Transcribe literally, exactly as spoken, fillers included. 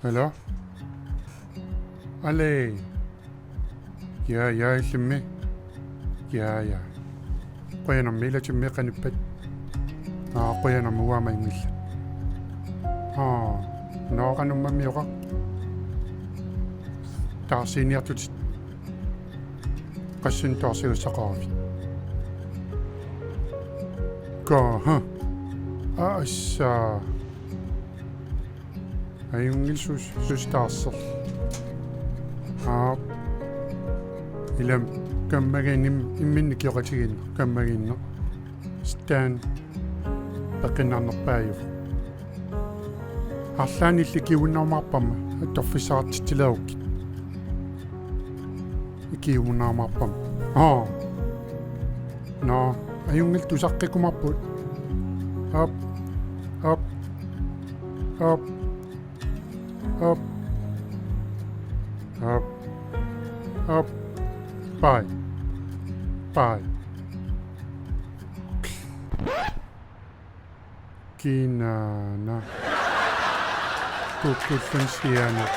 Hallo? Aluu. Ja, ja, illimmi. Ja, ja. Qujanarmi, ilatimmi qanippat? Aa, qujanarmi, uanga ajunngilaq. Aa, nå, qanoq aamma amioqarpa? Taarsiiniartutit. Qassinik taarsigassaqaravit? Kaa, ha. Aa, assa. Ajunngilaq, suus-, suusitaarserlu. Aap. Ilami kammagiinnaq im-, imminnik ikioqatigiinneq, kammagiinnaq. Stan peqqinnarnerpaajuvoq. Arlaannik ikiuinnarumaarparma, atorfissaqartitsilerukkit. Ikiuinnarumaarparma. Aa. Nå, ajunngilaq, tusaqqikkumaarpugut. Aap. Aap. Aap. Aap. Aap. Aap. Bye. Bye. Kinaana. Kukkulluunniit sianeq.